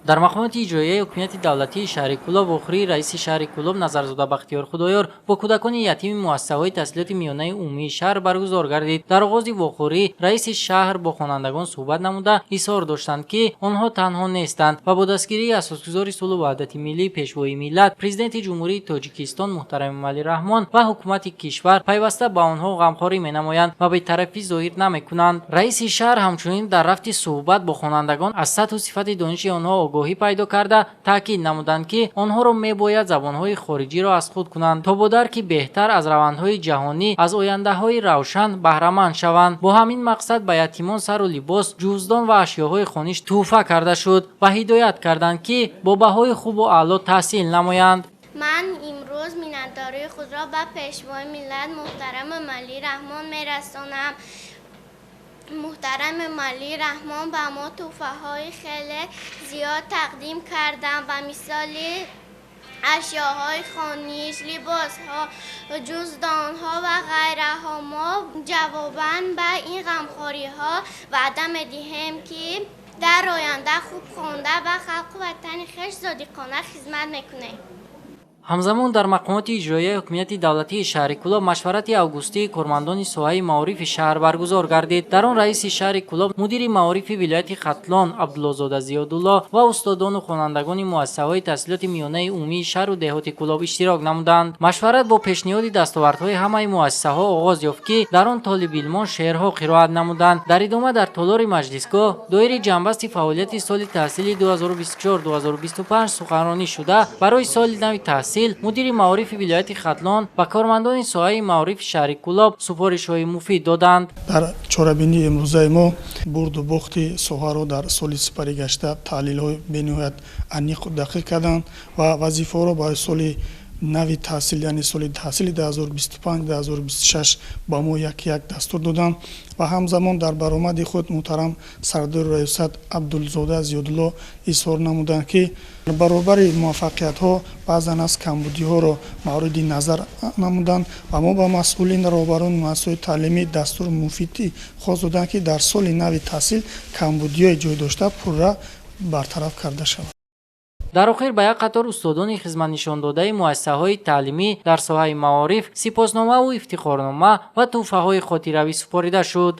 Дар мақомоти иҷроияи ҳукумати давлатии шаҳри Кӯлоб вохӯрии раиси шаҳри Кӯлоб Назарзода Бахтиёр Худоёр бо кӯдакони ятими муассисаҳои таҳсилоти миёнаи умумии шаҳр баргузор гардид. Дар оғози вохӯрӣ раиси шаҳр бо хонандагон суҳбат намуда, изҳор доштанд, ки онҳо танҳо нестанд ва бо дастгирии асосгузори сулҳу ваҳдати миллӣ, Пешвои миллат, Президенти Ҷумҳурии Тоҷикистон муҳтарам Эмомалӣ Раҳмон ва ҳукумати кишвар пайваста ба онҳо ғамхорӣ менамоянд ва бетарафӣ зоҳир намекунанд. Раиси шаҳр ҳамчунин дар рафти суҳбат бо хонандагон аз сатҳу сифати дониши онҳо огоҳӣ пайдо карда, таъкид намуданд, ки онҳоро мебояд забонҳои хориҷиро аз худ кунанд, то бо дарки беҳтар аз равандҳои ҷаҳонӣ аз ояндаҳои равшан баҳраманд шаванд. Бо ҳамин мақсад ба ятимон сару либос, ҷуздон ва ашёҳои хониш тӯҳфа карда шуд ва ҳидоят карданд, ки бо баҳои хубу аъло таҳсил намоянд. Ман имрӯз миннатдории худро ба Пешвои миллат муҳтарам Эмомалӣ Раҳмон мерасонам. Муҳтарам Эмомалӣ Раҳмон ба мо тӯҳфаҳои хеле зиёд тақдим карданд, ба мисоли ашёҳои хониш, либосҳо, ҷуздонҳо ва ғайраҳо. Мо ҷавобан ба ин ғамхориҳо ваъда медиҳем, ки дар оянда хуб хонда, ба халқу ватани хеш содиқона хизмат мекунем. Ҳамзамон дар мақомоти иҷроияи ҳукумати давлатии шаҳри Кӯлоб машварати августии кормандони соҳаи маорифи шаҳр баргузор гардид. Дар он раиси шаҳри Кӯлоб, мудири маорифи вилояти Хатлон Абдуллозода Зиёдулло ва устодону хонандагони муассисаҳои таҳсилоти миёнаи умумии шаҳру деҳоти Кӯлоб иштирок намуданд. Машварат бо пешниҳоди дастовардҳои ҳамаи муассисаҳо оғоз ёфт, ки дар он толибилмон шеърҳо қироат намуданд. Дар идома дар толори маҷлисгоҳ доири ҷамъбасти фаъолияти соли таҳсили 2024-2025 суханронӣ шуда, барои соли нави таҳсил мудири маорифи вилояти Хатлон ба кормандони соҳаи маорифи шаҳри Кӯлоб супоришҳои муфид доданд. Дар чорабинии имрӯзаи мо бурду бохти соҳаро дар соли сипаригашта таҳлилҳои бениҳоят аниқу дақиқ карданд ва вазифаҳоро барои соли нави таҳсил, яъне соли таҳсили 2025-2026, ба мо як як дастур доданд. Ва ҳамзамон дар баромади худ муҳтарам сардори раёсат Абдулзода Зиёдулло изҳор намуданд, ки баробари муваффақиятҳо баъзан аз камбудиҳоро мавриди назар намуданд ва мо ба масъулин, роҳбарони муассисаҳои таълимӣ дастури муфиди хос доданд, ки дар соли нави таҳсил камбудиҳои ҷой дошта пурра бартараф карда шавад. Дар охир ба як қатор устодони хизматнишондодаи муассисаҳои таълимӣ дар соҳаи маориф сипосномаву ифтихорнома ва тӯҳфаҳои хотиравӣ супорида шуд.